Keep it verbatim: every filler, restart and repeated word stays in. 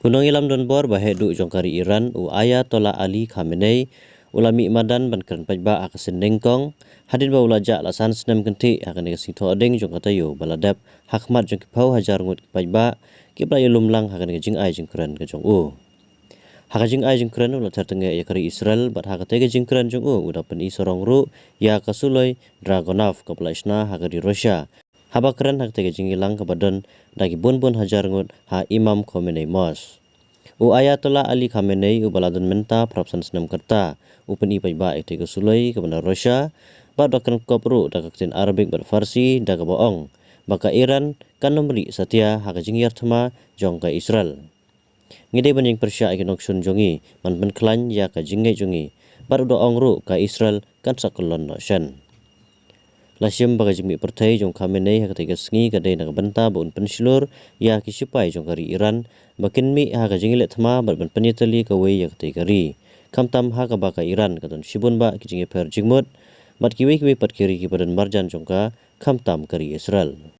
U nongïalam donbor ba heh duh jong ka ri Iran, u Ayatollah Ali Khamenei, u la mih madan ban kren paidbah ha ka sien nyngkong, hadien ba u la jah la san snem kynthih ha kane ka sngi thoh ding jong ka taïew ba la dep ha khmat jong ki phew hajar ngut ki paidbah kiba la ïalum lang ha kane ka jingai jingkren ka jong u. Ha ka jingai jingkren u la ther tyngeh ïa ka ri Israel bad ha katei ka jingkren jong u u da pyni sarong ruh ïa ka suloi Dragunov kaba la shna ha ka ri Russia, haba kren ha katei ka jingïalang kaba don da ki bun bun hajar ngut ha Imam Khomeini Mosque. U Ayatollah Ali Khamenei uba la don mynta phra phew san snem ka rta u pyni paidbah ïa katei ka suloi kaba na Russia bad u da kren kop ruh da ka ktien Arabic bad Farsi da kaba ong ba ka Iran kan ym rieh satia ha ka jingïar thma jong ka Israel. Ngi dei ban ïeng pyrshah ïa ki nongshun jong ngi ban pynkhlaiñ ïa ka jingngeit jong ngi, bad u da ong ruh ka Israel kan sa kyllon noh shen. La shim ba ka jingmih pyrthei jong Khamenei ha katei ka sngi ka dei na ka bynta ba un pynshlur ïa ki shipai jong ka ri Iran ba kin mih ha ka jingïaleh thma bad ban pynïatylli kawei ïa katei ka ri, khamtam ha kaba ka Iran ka don shibun bah ki jingïapher jingmut bad kiwei kiwei pat ki ri kiba don marjan jong ka, khamtam ka ri Israel.